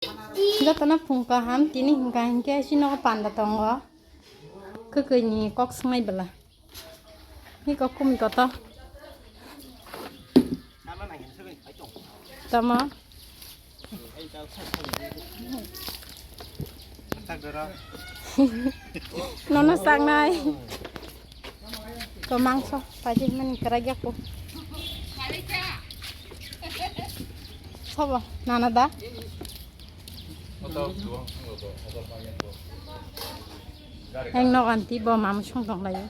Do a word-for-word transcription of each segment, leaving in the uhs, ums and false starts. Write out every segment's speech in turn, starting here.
Jotono phung kaham, tini hwnkha hinkhe chini nogo panda tongo. Kwkwi ni kok swngnai bwla. Ni kok kumi koto. Tamo. Nono sangnai. Ko mangso paji mani kara gya ko. Sobo nana da. Eng noganti bo mamu song tong layo.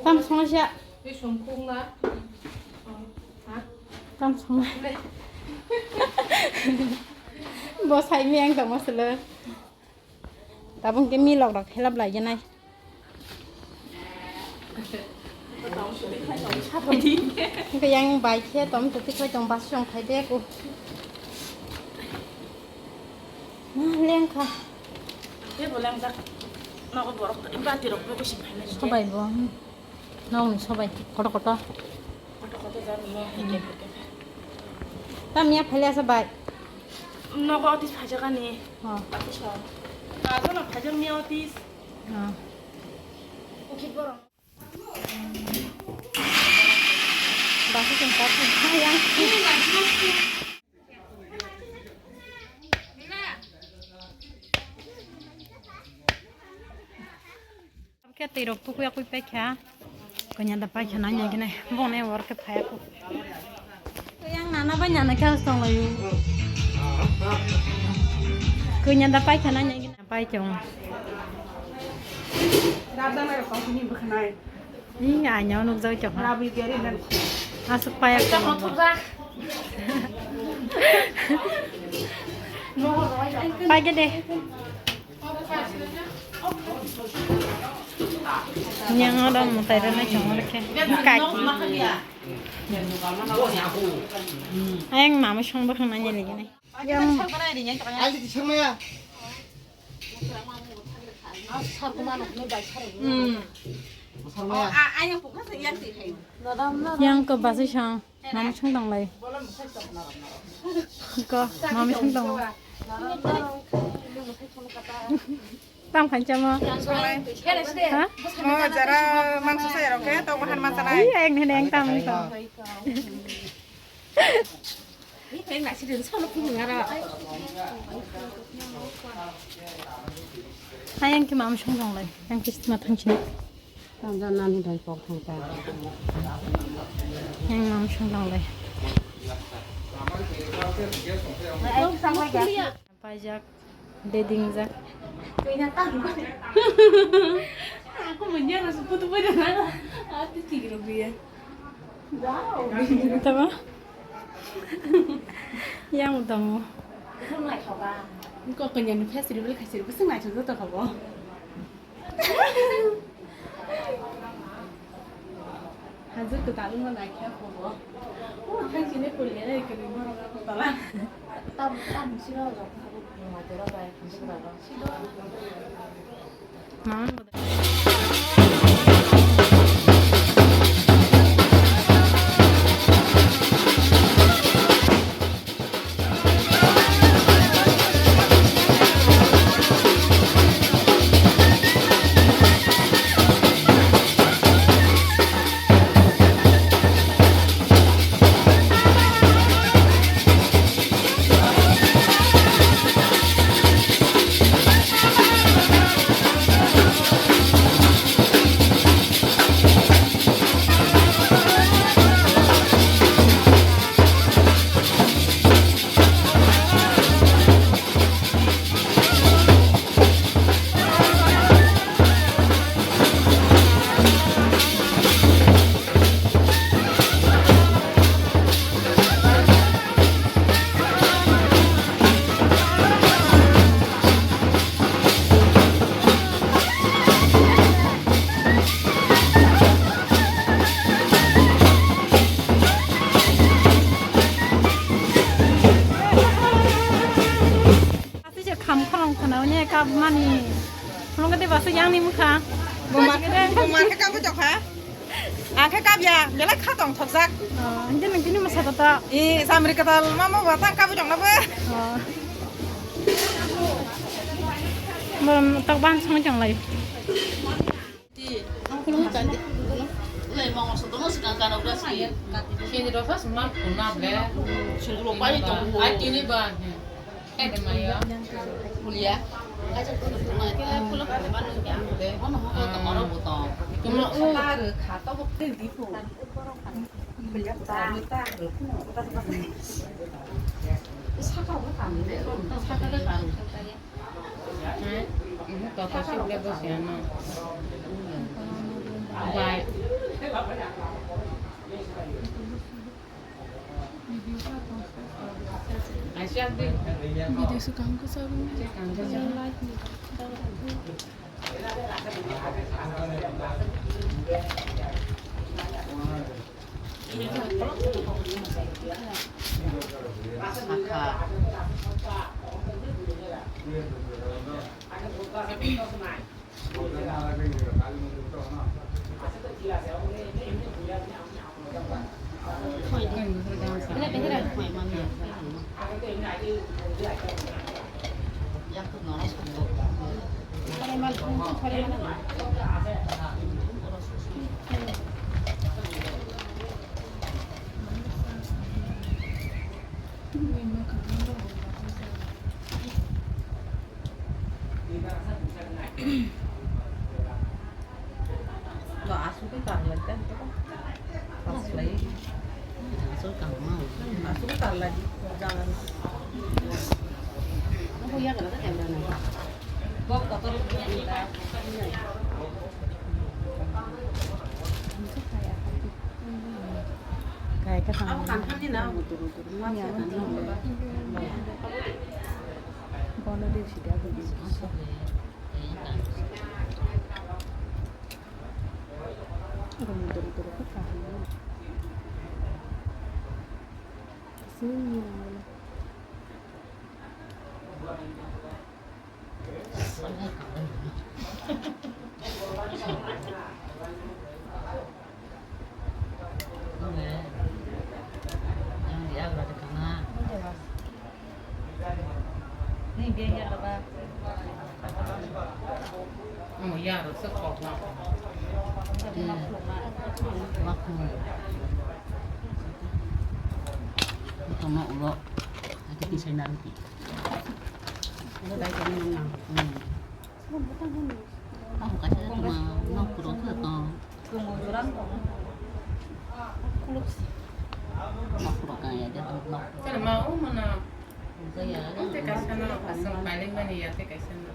Tam song sia. Tam song. Bo sai mi ang tong masle. Tabung ke mi lok rok helap lai janai. Hingke yang bai khe tom twi khlai tong bus rok phai de ku. Na leng kha. Tei bo leng jak. Nogo borok bati rok bo bisi phai nai. Sobai bo. Nokni sobai koto koto. Koto koto jak mo. Tam ya phai le sa bai. Nogo otis phai jak ani. Ha. Otis ho. Ka jono phai jak mi otis. Ha. Ukit borok. Basi chwng kar kha yang. Khe twi rok tukuya kui paikha. Kanya da paikha nanya gine. Bone work khe phaya ku. Yang nana bai nana khe tong layu. Kanya da paikha nanya gine. Pai chong. Dab dang nai kong ni bwkhanai. Ni anya nuk jai chong. Rabi gari nan. Asuk paya chong. Pai ke de. Yang ada mutai rana chong ke. Kaki. Ayang mama chong bwkhang nanya lagi ni. Yang Yang ko basi sang, mami sang tong lai. Ko, mami sang tong. Tang khan chamo. Ha? Mo jara mangso saya roke, to bahan masalai. Iya, yang nene yang tam ni ko. Ayang ke mam song dong lai, yang ke sima thang sini. Tang jan nani dai kok thang ta. Yang mam song dong lai. Ayang sampai ya. Paijak, dedingjak. Kaya tang. Aku menjara seputu pada mana? Ati tigro biya. Tama? Yang utama. Kok kanya ni festival kasih, pasti ngai tu tu kabo. Hajar kwtal wngma naikha kobo. O thang sini pulya rai kwrwi borok ako tola. Tam tam siro rok. Mama. Aswk se kham khorang khana, oni kap mani. Khulung kete basa yang ni mukha. Buma, buma khe kap tokha. Ang khe kabya, belai kha tong thokjak. Oh, hindi nang tini masa kata. Eh, samri katal mama batang kabu jong na be. Oh. Bam tak ban sang jong lai. Ti. Ang kulo kan di. Lai mama so dono sekarang kan udah sih. Sini dosa semua punah be. Sungguh lupa itu. Ai tini ba. Mulia. Bye. Video se kaham khe chagwi. Kaham khe chagwi. Aswk khe karlai ta, aswk khe karlai, jala. Kai ka tang. Abo kan thani na. Bono de sida ko di. Abo motor motor ko ka. Sini ni na. Omo yarwk se kokma. Tongma ulo, ati kisai narwkdi. Ulo dai tongma nang. Hmm. Abo kaisa tongma nok puro khe tong. Nok puro kaya de nok. Tei ma o mana. Tei kaisa no aswk pailingmani ya tei kaisa no.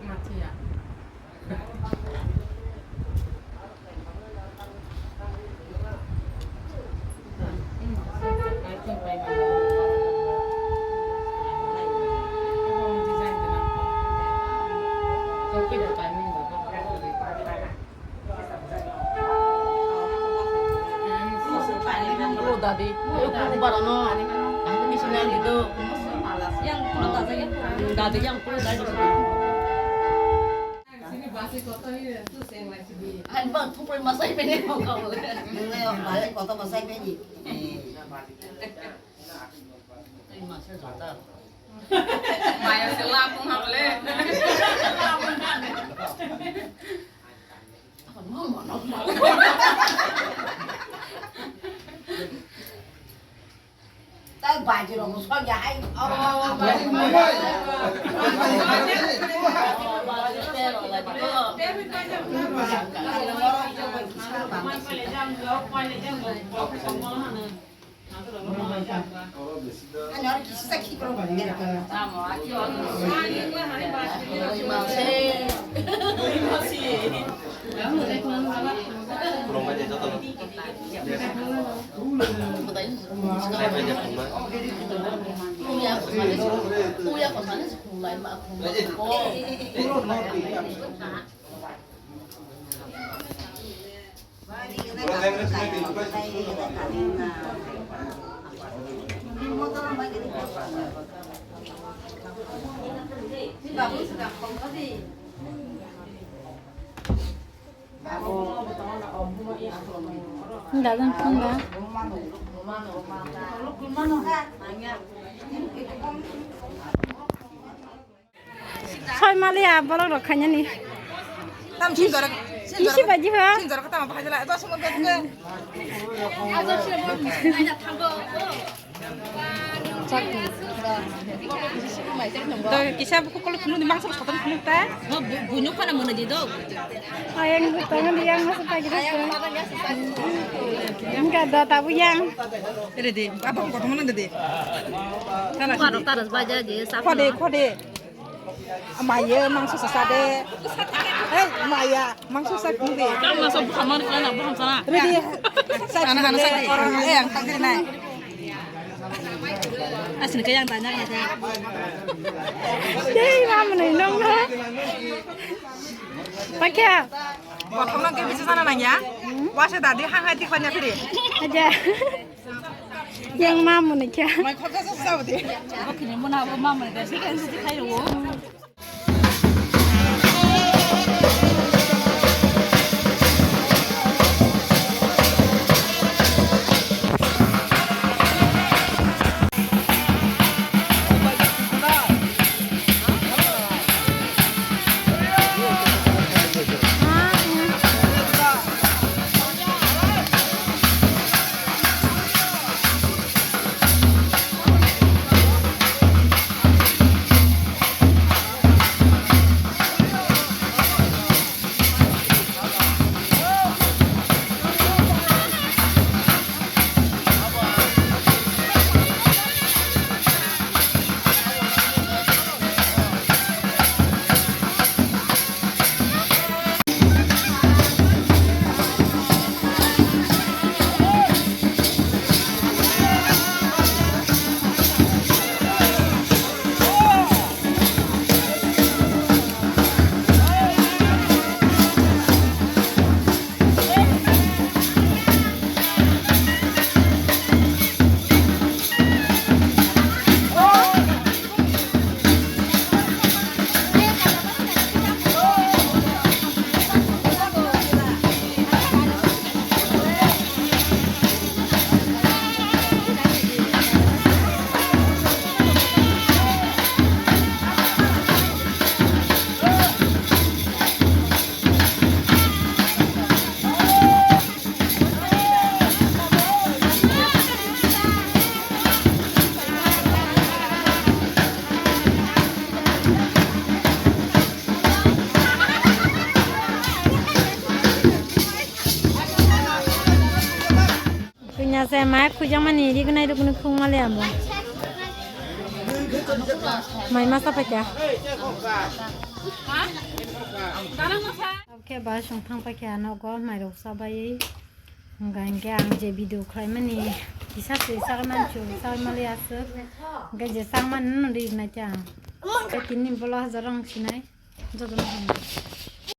Mathiya. Dadi, kuku barano, missionary do. Yang kulo dadi yang kulo dadi. Ani bang thupui masai bini mo ka bole. Nungai bang basi koto masai bini. Masa jota. Maya se lapung ha bole. Tei baji rok sokya hai. Dadang phone da. Soi mali a borok rok khainani. Tam sin jorok, sin isi jorok, baji ho. Sin jorok tama bahai jala. Dos mo bet ke. To kisa buku kolo phunuk di mangsa soton phunuk ta. No, bu-, bunyuk phana mano di do. Ayang butongo di yang masa pagi. Ayang masa pagi. Enggak ada tabu yang. Ere de, apa kau teman ada de? Bukan rok taras baja je, sap. Khode, khode. Maya mangso sasa de. Hei, maya mangso sak de. Kamu masa bukan mana sana, bukan sana. Ready. Sana, sana, sana. Eh, yang tak kena. Asli ke yang tanya kena. Dei, mama nih nong. Pakai. Bukan ke bisa sana nanya. Wasa tadi hang hati banyak kiri. Aja. Yang mamu ni kya? Mai khorsa sa sa de. Bo khini mona bo mamu ni da sikan si khai ro. Kunya se mai khujakmani rignai rukni khungma le amo. Mai masa paikha. Oke, ba song thang paikha nogo mai rok sabai. Hingga hingke ang je video khlaimani kisa se sakman chu sakmali aswk. Hingke je sakman no ri nai ta. Hingke tini bola hajar rang sinai. Joto no hwnwi.